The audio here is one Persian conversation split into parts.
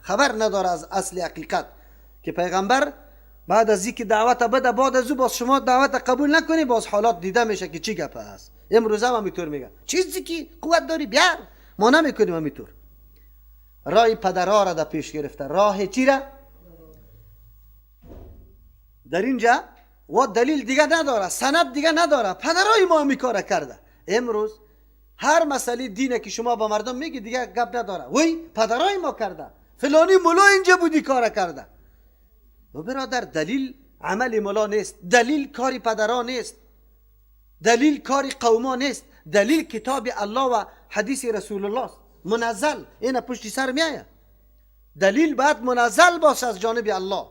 خبر نداره از اصل حقیقت که پیغمبر بعد از اینکه دعوت بده، بعد از او باز شما دعوت قبول نکنی، باز حالات دیده میشه که چی گپ است. امروز هم همینطور میگه چیزی که قوت داری بیار، ما نمیکنیم. همینطور راه پدرها را در پیش گرفته، راه چی را در اینجا و دلیل دیگه نداره، سند دیگه نداره، پدرای ما همی کار کرده. امروز هر مسئله دینه که شما با مردم میگی دیگه گپ نداره، وی پدرای ما کرده، فلانی ملا اینجا بودی کار کرده. و برادر دلیل عمل ملا نیست، دلیل کاری پدرا نیست، دلیل کاری قوما نیست، دلیل کتاب الله و حدیث رسول الله است، منزل. اینا پشتی سر میایه، دلیل باید منزل باشه از جانب الله.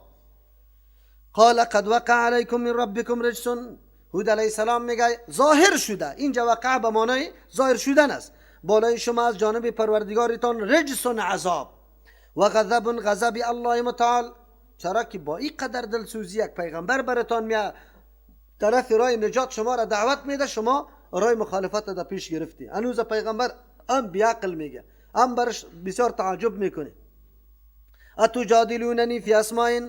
قال قد وقع علیکم من ربکم رجس. هود علیه السلام میگه ظاهر شده، اینجا وقع به معنای ظاهر شدن است، بالای شما از جانب پروردگارتان رجس عذاب و غضب، غضب الله متعال. چرا که با این قدر دلسوزی یک پیغمبر براتان میاد طرف راه نجات شما را دعوت میده، شما راه مخالفت را پیش گرفتی. هنوز پیغمبر هم بیعقل میگه، هم برش بسیار تعجب میکنه. اتجادلوننی فی اسماء،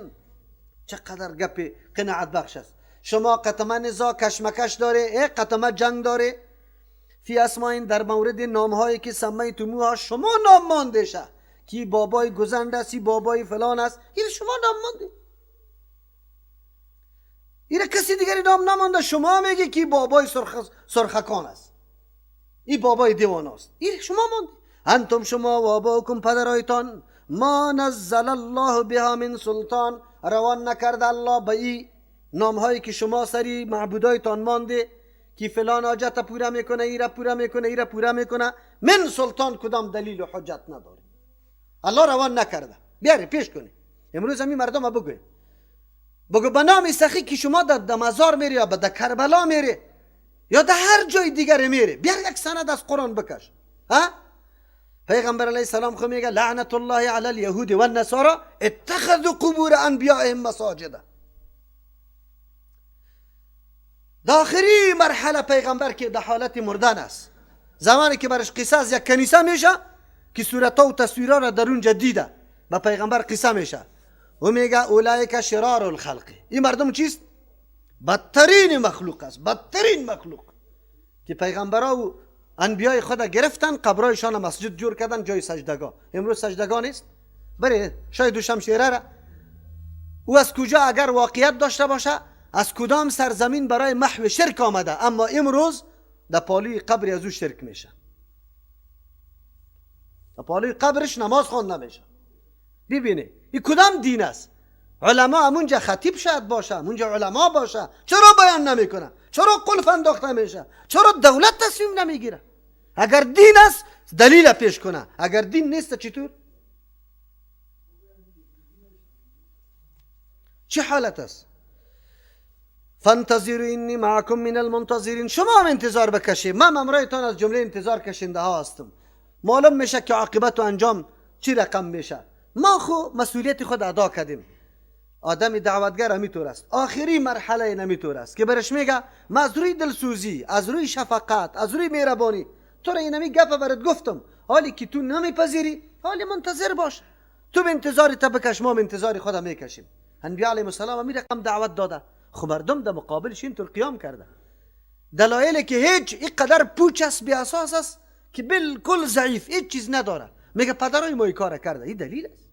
چقدر گپ قناعت بخش است. شما قطمه نزاع کشمکش داره، قطمه جنگ داره، فی اسماء در مورد نامهایی که سمیتموها شما نام مانده شه، کی بابای گزند است، کی بابای فلان است، این شما نام مانده، این کسی دیگری نام نمانده. شما میگی کی بابای سرخکان است، این بابای دیوان است، این شما مانده. انتم شما و آباؤکم پدرایتان، ما نزل الله بها من سلطان، روان نکرده الله به این نامهایی که شما سری معبودایتان مانده که فلان حاجت پوره میکنه، ایره پوره میکنه، ایره پوره میکنه، من سلطان کدام دلیل و حجت نداره، الله روان نکرده. بیاری پیش کنی. امروز همین مردم بگوی، بگو به نام سخی که شما در مزار میری یا در کربلا میری یا در هر جای دیگر میری، بیار یک سند از قرآن بکش. ها پیغمبر علیه السلام خو میگه لعنت الله علی الیهود والنصارى اتخذوا قبور انبیائهم مساجد. داخلی مرحله پیغمبر که در حالت مردن است، زمانی که برش قصه از یک کنیسه میشه که صورتها و تصویرها را در اونجا دیده، به پیغمبر قصه میشه و میگه اولئک شرار الخلق. این مردم چیست؟ بدترین مخلوق است، بدترین مخلوق که پیغمبرها و انبیای خود گرفتن، قبرایشان مسجد جور کردن، جای سجدگاه. امروز سجدگاه نیست. بره شاید دو شمشیره را او از کجا اگر واقعیت داشته باشه، از کدام سرزمین برای محو شرک آمده، اما امروز در پالوی قبر از او شرک میشه، در پالوی قبرش نماز خوانده میشه. ببینه این کدام دین است؟ علما همونجا خطیب شاید باشه، همونجا علما باشه، چرا بیان نمیکنه؟ چرا قلف انداخته میشه؟ چرا دولت تصمیم نمیگیره؟ اگر دین است دلیل پیش کنه، اگر دین نیست چطور؟ چه حالت است؟ فانتظروا انی معکم من المنتظرین. شما هم انتظار بکشید، من همراهتان از جمله انتظار کشنده ها هستم. معلوم میشه که عاقبت و انجام چی رقم میشه. ما خو مسئولیت خود ادا کردیم. آدم دعوتگر همیطور است، آخری مرحله نمیطور است که برش میگه ما از روی دلسوزی، از روی شفقت، از روی مهربانی تو را اینمی گپ برات گفتم، حالی که تو نمیپذیری، حالی منتظر باش، تو به انتظار تا بکش، ما به انتظار خود میکشیم. انبیا علیهم السلام همی رقم دعوت داده، خب مردم در مقابلش اینطور قیام کرده. دلایلی که هیچ اینقدر پوچ است، بی اساس است که بالکل ضعیف، هیچ چیز نداره، میگه پدرای ما این کار کرده، این دلیل است.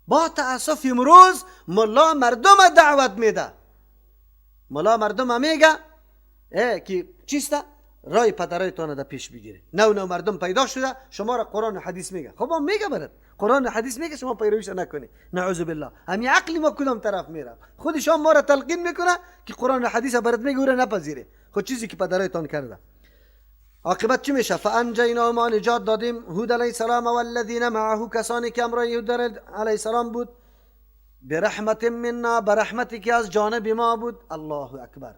با تاسف امروز ملا مردم دعوت میده، ملا مردم میگه که چیست؟ رای پدرایتان در پیش بگیره. نو نو مردم پیدا شده شما را قرآن و حدیث میگه. خب ما میگه برات قرآن و حدیث میگه، شما پیرویش نکنی. نعوذ بالله. همین عقل ما کدام طرف میره؟ خودشان ما را تلقین میکنه که قرآن و حدیث برات میگه، او را نپذیره. خود چیزی که پدرایتان کرده عاقبت چی میشه؟ فانجینا، ما نجات دادیم هود علیه السلام و الذین معه، کسانی که همراه هود علیه السلام بود، برحمت منا، برحمتی که از جانب ما بود. الله اکبر.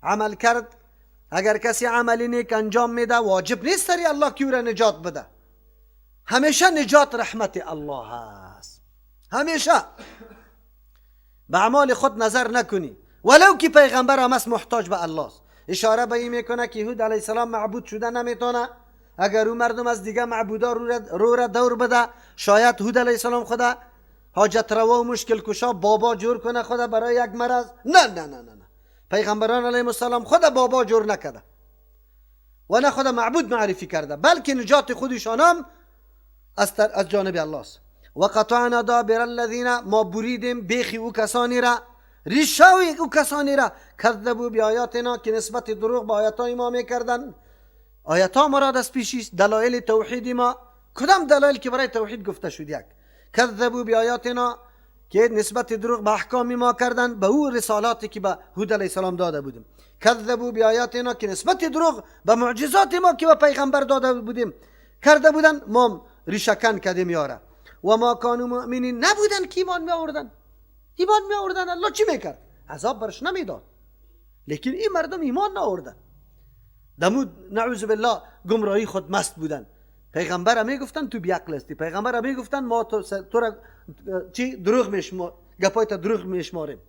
عمل کرد. اگر کسی عملی نیک انجام میده واجب نیست سری الله که او را نجات بده. همیشه نجات رحمت الله است، همیشه. به اعمال خود نظر نکنی، ولو که پیغمبر هم است محتاج به الله است. اشاره به این میکنه که هود علیه السلام معبود شده نمیتونه. اگر او مردم از دیگه معبودا رو را دور بده، شاید هود علیه السلام خدا حاجت روا و مشکل کشا بابا جور کنه خدا برای یک مرض. نه نه نه نه، پیغمبران علیهم السلام خدا بابا جور نکرده و نه خدا معبود معرفی کرده، بلکه نجات خودشان هم از جانب الله است. و قطعنا دابر الذین، ما بریدیم بیخی او کسانی را، ریشه او کسانی را کذبوا بیآیاتنا، که نسبت دروغ به آیاتهای ما میکردن. آیات ها مراد از پیشیست دلایل توحید ما. کدام دلایل که برای توحید گفته شد؟ یک، کذبوا بیآیاتنا، که نسبت دروغ به احکام ما کردن، به او رسالاتی که به هود علیه السلام داده بودیم. کذبوا بیآیاتنا، که نسبت دروغ به معجزات ما که به پیغمبر داده بودیم کرده بودن، ما ریشه‌کن کردیم یاره. و ما کانوا مؤمنین، نبودن که ایمان می آوردن. ایمان می آوردن الله چی میکرد؟ عذاب برش نمیداد. لیکن این مردم ایمان نآوردن، دمود نعوذ بالله گمراهی خود مست بودن. پیغمبر میگفتن تو بیعقل هستی، پیغمبر میگفتن ما تو را چی دروغ میشمار، گپای تا دروغ میشماریم.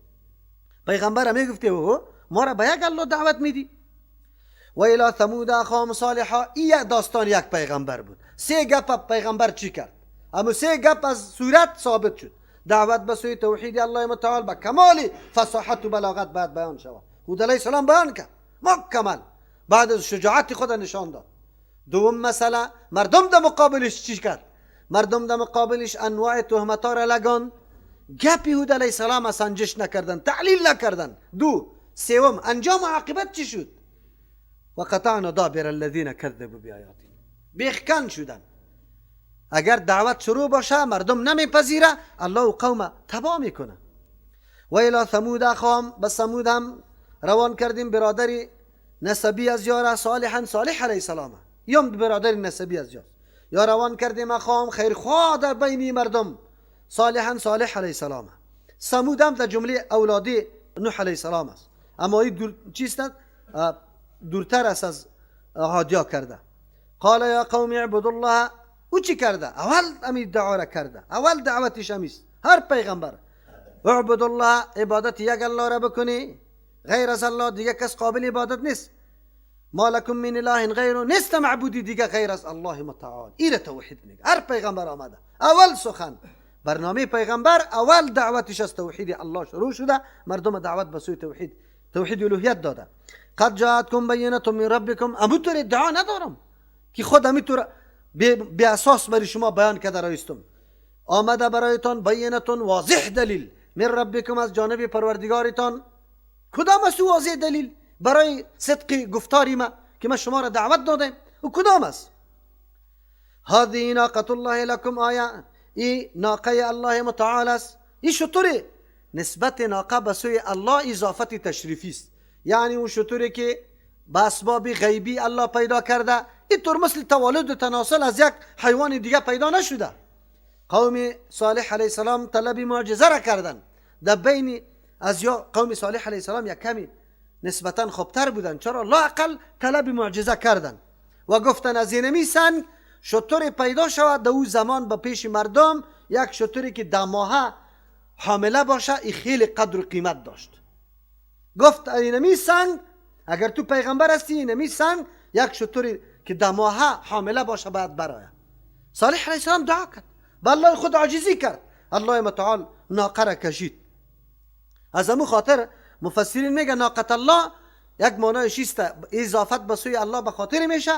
پیغمبر میگفتی او ما را به یک الله دعوت میدی. و الی ثمود اخاهم صالحا، این داستان یک پیغمبر بود. سه گپ پیغمبر چی کرد؟ اما سه گپ از صورت ثابت شد. دعوت به سوی توحید الله متعال به کمال فصاحت و بلاغت باید بیان شود. هود علیه السلام بیان کرد مکمل، بعد از شجاعت خود نشان داد. دوم مسئله، مردم در مقابلش چی کرد؟ مردم در مقابلش انواع تهمت‌ها را لگان، گپ هود علیه السلام سنجش نکردن، تحلیل نکردن. دو، سوم، انجام عاقبت چی شد؟ و قطعنا دابر الذین کذبوا بیآیاتنا، بیخکن شدن. اگر دعوت شروع باشه مردم نمیپذیره، الله و قوم تباه میکنه. و الی ثمود اخاهم، به ثمود هم روان کردیم برادری نسبی از یاره صالحا، صالح علیه السلام یا برادر نسبی از یار، یا روان کردیم اخاهم خیرخواه در بین مردم صالحا، صالح علیه السلام. ثمود هم در جمله اولادی نوح علیه السلام است، اما این دور چیست؟ دورتر است از عادیا کرده. قال یا قوم اعبدوا الله، او چی کرده؟ اول امی دعا را کرده، اول دعوتش امیست. هر پیغمبر اعبدوا الله، عبادت یک الله را بکنی، غیر از الله دیگه کس قابل عبادت نیست. ما لکم من اله غیره، نیست معبودی دیگه غیر از الله متعال. ایره توحید میگه هر پیغمبر آمده. اول سخن برنامه پیغمبر، اول دعوتش از توحید الله شروع شده، مردم دعوت به سوی توحید، توحید الوهیت داده. قد جاءتکم بینة من ربکم، امو طور ادعا ندارم که خود امی طور بی اساس برای شما بیان کرده رایستم. آمده برایتان بینتون واضح دلیل من ربکم، از جانب پروردگارتان. کدام است واضح دلیل برای صدق گفتاری ما که ما شما را دعوت دادیم؟ و کدام است؟ هذه ناقة الله لكم آیه، ای ناقه الله متعال است. ای شطوری نسبت ناقه به سوی الله اضافت تشریفی است، یعنی اون شطوری که به اسباب غیبی الله پیدا کرده، اینطور مثل تولد و تناسل از یک حیوان دیگه پیدا نشده. قوم صالح علیه السلام طلب معجزه را کردن. در بین از یا قوم صالح علیه السلام یک کمی نسبتا خوبتر بودن، چرا؟ لااقل طلب معجزه کردن و گفتن از اینمی سنگ شتر پیدا شود. در او زمان به پیش مردم یک شتری که 10 ماهه حامله باشه ای خیلی قدر و قیمت داشت. گفت اینمی سنگ اگر تو پیغمبر هستی، اینمی سنگ یک شتری که 10 ماهه حامله باشه باید برایه. صالح علیه السلام دعا کرد، به الله خود عاجزی کرد، الله متعال ناقه را کشید. از امو خاطر مفسرین میگه ناقة الله یک معنایش است اضافت به سوی الله به خاطر میشه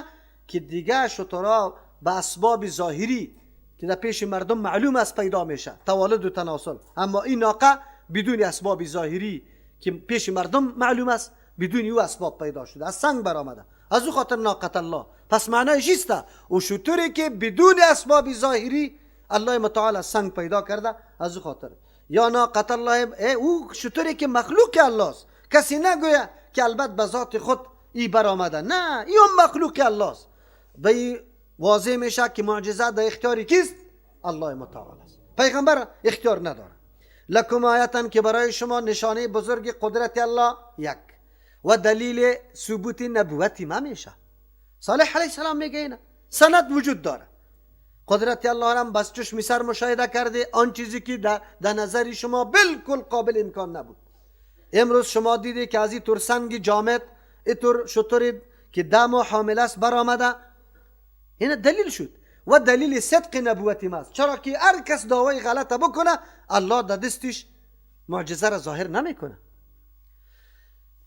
که دیگه شترا به اسباب ظاهری که در پیش مردم معلوم است پیدا میشه، تولد و تناسل، اما این ناقه بدون اسباب ظاهری که پیش مردم معلوم است، بدون او اسباب پیدا شده، از سنگ برآمده، از او خاطر ناقة الله. پس معنایش است او شتری که بدون اسباب ظاهری الله متعال از سنگ پیدا کرده، از او خاطر یا ناقة الله، او شتری که مخلوق الله است. کسی نگویه که البته به ذات خود ای برآمده، نه، ای هم مخلوق الله است. به واضح میشه که معجزه در اختیار کیست؟ الله متعال است، پیغمبر اختیار نداره. لکم آیتن، که برای شما نشانه بزرگ قدرت الله یک و دلیل ثبوت نبوت ما میشه. صالح علیه السلام میگه اینه سند وجود داره، قدرت الله را بس چشم سر مشاهده کرده، آن چیزی که در نظر شما بالکل قابل امکان نبود. امروز شما دیده که از این طور سنگ جامد، این طور شتری که 10 ماه حامل است برآمده. این دلیل شد و دلیل صدق نبوت ماست. چرا که هر کس دعوای غلطه بکنه الله در دستش معجزه را ظاهر نمیکنه.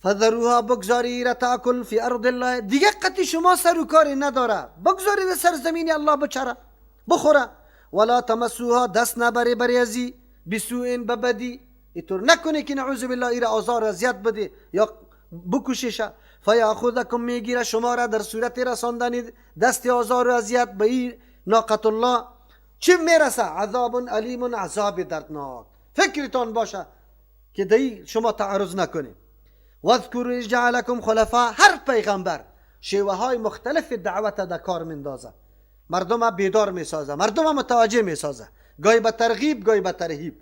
فذروها بگذاری را تاکل فی ارض الله، دیگه قطعی شما سر و کاری نداره، بگذاری در سرزمین الله بچره بخوره. ولا تمسوها دست نبری بری ازی بسوء ببدی، اینطور نکنه که نعوذ بالله ایره آزار اذیت بده یا بکششه. فیاخذکم میگیره شما را در صورت رساندن دست آزار و اذیت به این ناقة الله چی میرسه؟ عذاب الیم، عذاب دردناک. فکرتان باشه که دی شما تعرض نکنید. واذکروا اذ جعلکم خلفاء، هر پیغمبر شیوه های مختلف دعوت در کار میندازه، مردم بیدار میسازه، مردم متوجه میسازه، گاهی به ترغیب گاهی به ترهیب.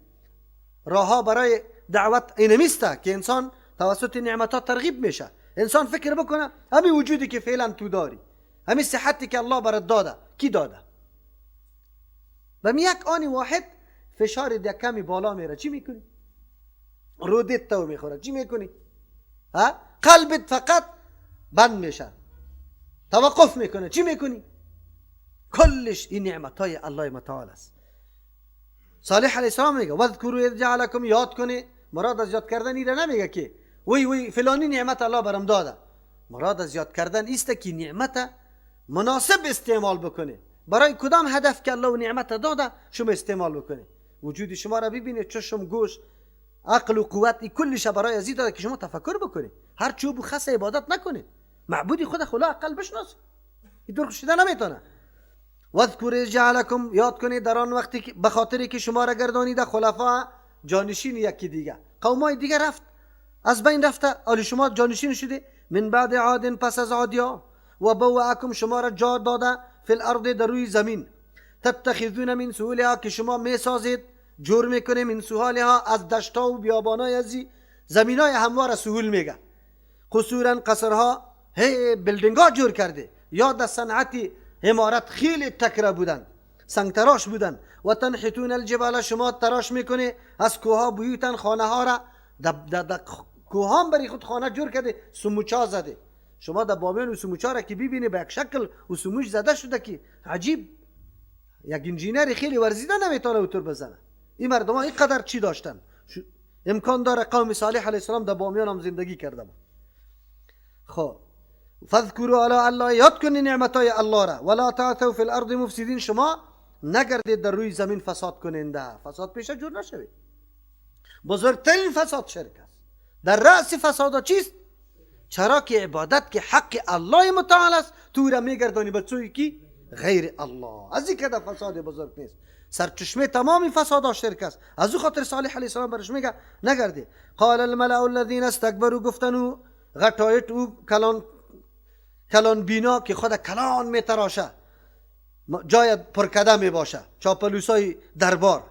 راه برای دعوت اینمیسته که انسان توسط نعمت ها ترغیب میشه. انسان فکر بکنه همین وجودی که فعلا تو داری، همین صحتی که الله برات داده، کی داده؟ و یک آنی واحد فشار یک کمی بالا میره، چی میکنی؟ رودت تو میخوره، چی میکنی؟ ها؟ قلبت فقط بند میشه، توقف میکنه، چی میکنی؟ کلش این نعمت های الله متعال است. صالح علیه السلام میگه واذکروا اذ جعلکم، یاد کنی. مراد از یاد کردن ایره نمیگه که وی وی فلانی نعمت الله برم داده، مراد از یاد کردن ایست که نعمت مناسب استعمال بکنه، برای کدام هدف که الله نعمت داده شما استعمال بکنه. وجود شما را ببینید، چشم، گوش، عقل و قوت، کلش برای ازی داده که شما تفکر بکنید، هر چوب و خس عبادت نکنید، معبودی خود خدا عقل بشناس، این دور شده نمیتونه. واذکروا اذ جعلکم، یاد کنید در آن وقتی که به خاطری که شما را گردانیده خلفا، جانشین یکی دیگه، قومای دیگه رفت از بین رفته، آلی شما جانشین شده. من بعد عاد، پس از عادیا، و بوأکم، شما را جا داده، فی الارض، در روی زمین، تتخذون من سهولها، که شما میسازید جور میکنه، من سهولها، از دشتا و بیابانای ازی زمینای هموار سهول میگه، قصورا، قصرها، هی building ها جور کرده، یا در صنعت عمارت خیلی تکره بودن، سنگ تراش بودن. و تنحتون الجبال، شما تراش میکنه از کوها، بیوتن، خانه ها را در کوهان برای خود خانه جور کرده، سموچا زده. شما در بامیان و سموچا را که ببینی به یک شکل و سموچ زده شده که عجیب، یک انجینر خیلی ورزیده نمیتونه اوتور بزنه. این مردم ها اینقدر چی داشتن، امکان داره قوم صالح علیه السلام در بامیان هم زندگی کرده بود. خب فاذکروا آلاء الله، یاد کنید نعمتای الله را. ولا تعثوا فی الارض مفسدین، شما نگردید در روی زمین فساد کننده، فساد پیشه جور نشوید. بزرگترین فساد شرک است. در رأس فساد چیست؟ چرا که عبادت که حق الله متعال است تو را میگردانی به سوی کی؟ غیر الله. از این که فساد بزرگ نیست، سرچشمه تمام فساد شرک است. از او خاطر صالح علیه السلام برش میگه نگردی. قال الملأ الذين استكبروا، گفتن غټایت او کلان کلان بینا که خود کلان میتراشه، جای پرکده می باشه، چاپلوسای دربار،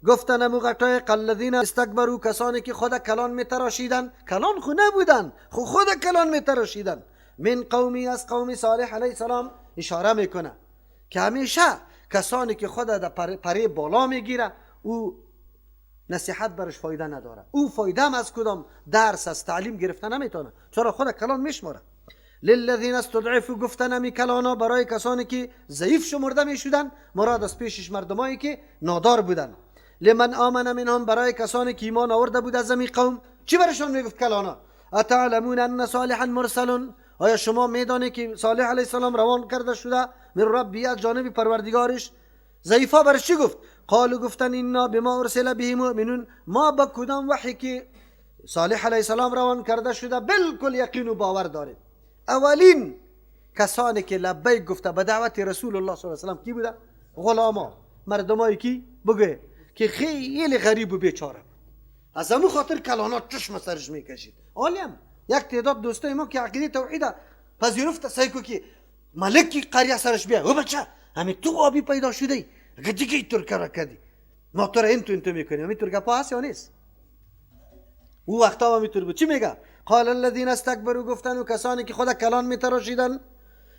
گفتن امو غټای الذین استکبروا، کسانی که خود کلان میتراشیدن، کلان خو نبودن، خو خود کلان میتراشیدن، من قومی، از قوم صالح علیه السلام اشاره میکنه که همیشه کسانی که خود در پره بالا میگیره او نصیحت برش فایده نداره، او فایده هم از کدام درس از تعلیم گرفته نمیتونه، چرا خود کلان میشماره. للذین استضعفوا، گفتن امی کلانا برای کسانی که ضعیف شمرده میشدن، مراد از پیشش مردمایی که نادار بودن. لمن آمن منهم، برای کسانی که ایمان آورده بود از امی قوم، چی برشان میگفت کلانا؟ اتعلمون ان صالحا مرسل، آیا شما میدانید که صالح علیه السلام روان کرده شده من ربی، از جانب پروردگارش؟ ضعیفا برش چی گفت؟ قالوا، گفتن انا بما ارسل به مؤمنون، ما با کدام وحی که صالح علیه السلام روان کرده شده بالکل یقین و باور داریم. اولین کسانی که لبیک گفته به دعوت رسول الله صلی الله علیه و سلم کی بوده؟ غلاما، مردمایی کی بگه که خیلی غریب و بیچاره بود، از همون خاطر کلانات چشم سرش میکشید. عالم یک تعداد دوستای ما که عقیده توحید پذیرفت، سعی که ملکی قریه سرش بیا، او بچه همین تو آبی پیدا شده ای، اگه دیگه اینطور کار کردی ما تو را اینطور اینطور میکنیم. همینطور گپا هست یا نیست؟ او وقتا هم اینطور بود. چی میگه؟ قال الذين استكبروا، گفتن و کسانی که خود کلان میتراشیدن،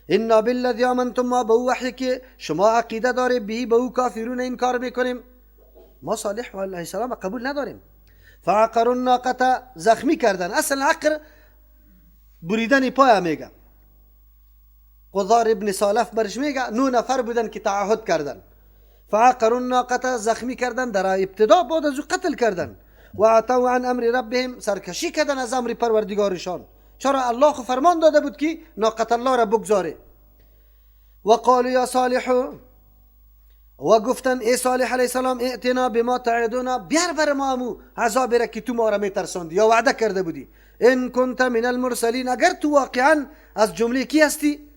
انا بالذی آمنتم، ما به او وحی که شما عقیده داره به به او کافرون این کار میکنیم، ما صالح علیه السلام قبول نداریم. فعقروا الناقة، زخمی کردن. اصل عقر بریدن پای میگه. قضار ابن سالف برش میگه 9 نفر بودن که تعهد کردن. فعقروا الناقة، زخمی کردن در ابتدا، بعد از او قتل کردن. و عتوا عن امر ربهم، سرکشی کردن از امر پروردگارشان. چرا؟ الله خو فرمان داده بود که ناقة الله را بگذاره. و قالوا یا صالح، و گفتن ای صالح علیه السلام ائتنا بما تعدنا، بیار بر ما امو عذاب را که تو ما را میترساندی یا وعده کرده بودی. ان کنت من المرسلین، اگر تو واقعا از جمله کی هستی؟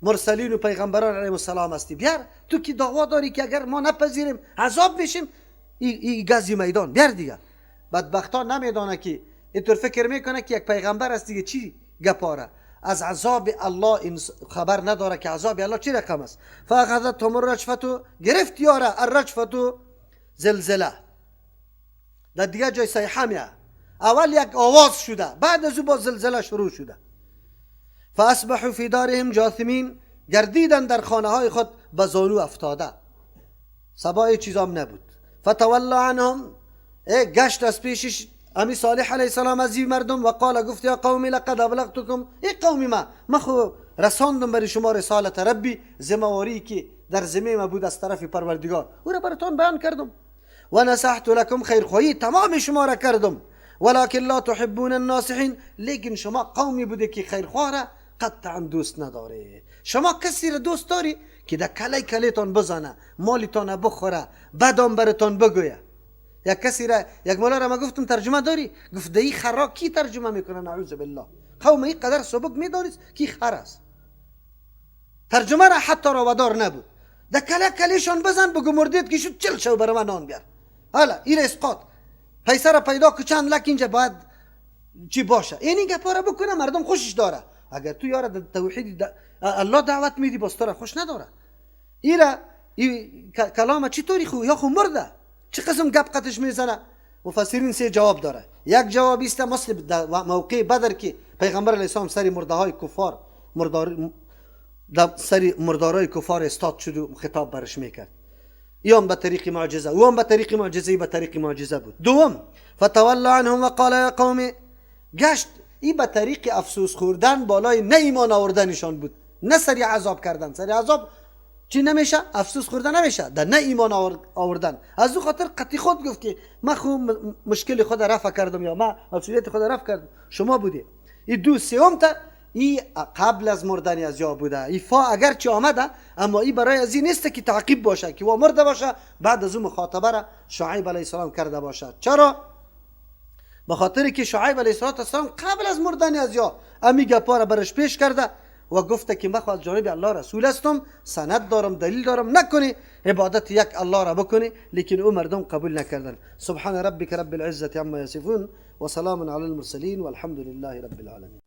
مرسلین و پیغمبران علیهم السلام هستی، بیار. تو که دعوا داری که اگر ما نپذیریم عذاب میشیم، ای گزی میدان بیار دیگه. بدبختان نمیدانه که اینطور فکر میکنه که یک پیغمبر است دیگه چی گپاره، از عذاب الله خبر نداره که عذاب الله چی رقم است. فاخذتهم الرجفة، گرفت یاره الرجفة زلزله. در دیگه جای صیحه میه، اول یک آواز شده، بعد از او با زلزله شروع شده. فاصبحوا فی دارهم جاثمین، گردیدن در خانه های خود به زانو افتاده، سبای چیزام نبود. فتولی عنهم، گشت از پیشش امی صالح علیه السلام از این مردم. و قال، گفت یا قومی لقد ابلغتکم، ای قومی ما خو رساندم برای شما رسالت ربی، ذمه‌واری که در ذمه ما بود از طرف پروردگار، او را براتون بیان کردم. و نصحت لکم، خیرخواهی تمام شما را کردم. ولکن لا تحبون الناصحین، لیکن شما قومی بوده که خیرخواه را قطعا دوست نداره. شما کسی را دوست داری که در کلی کلیتان بزنه، مالتان بخوره، بدام براتان بگویه. یک کسی را، یک مولا را ما گفتم ترجمه داری؟ گفت ده ای خرا کی ترجمه میکنه؟ نعوذ بالله. قوم ای قدر سبک میدانست کی خر است، ترجمه را حتی را نبود. ده کله کلیشان بزن بگو مردید که شد 40 شو برای من نان بیار. حالا این اسقاط پیسه را پیدا که چند لک اینجا باید چی باشه، این گپا را بکنه مردم خوشش داره. اگر تو یاره در توحید الله دعوت میدی باز تو را خوش نداره. ایرا ای کلام چطوری خو یا خو مرده چه قسم گپ قطش میزنه؟ مفسرین سه جواب داره. یک جواب است مثل موقع بدر که پیغمبر علیه السلام سر مرده های کفار سر مردارای کفار استاد شد و خطاب برش میکرد. ایام به طریق معجزه، او هم به طریق معجزه، به طریق معجزه بود. دوم فتولى عنهم و قال یا قوم، گشت ای به طریق افسوس خوردن بالای نه ایمان آوردنشان بود، نه سری عذاب کردن. سری عذاب چی نمیشه؟ افسوس خوردن نمیشه، در نه ایمان آوردن. از او خاطر قطعی خود گفت که من خو مشکل خود رفع کردم یا من مسئولیت خود رفع کردم، شما بودی. ای دو سوم تا ای قبل از مردن از یا بوده. ای فا اگرچه آمده اما ای برای از این نیست که تعقیب باشه که وا مرده باشه، بعد از او مخاطبه را شعیب علیه السلام کرده باشه. چرا؟ به خاطر که شعیب علیه السلام قبل از مردن از یا امی گپا را برش پیش کرده و گفته که من از جانب الله رسول هستم، سند دارم، دلیل دارم، نکنی عبادت یک الله را بکنی، لیکن او مردم قبول نکردن. سبحان ربک رب العزة عما یصفون و سلام علی المرسلین والحمد لله رب العالمین.